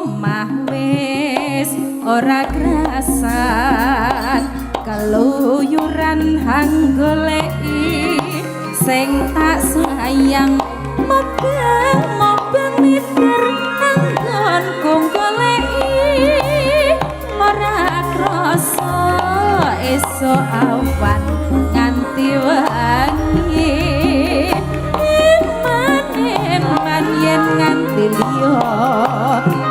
Omah wis ora krasan, keluyuran hang goleki sing tak sayang, megang mobil miber anggonku goleki ora krasa esuk awan nganti wengi. Eman eman yen nganti liya.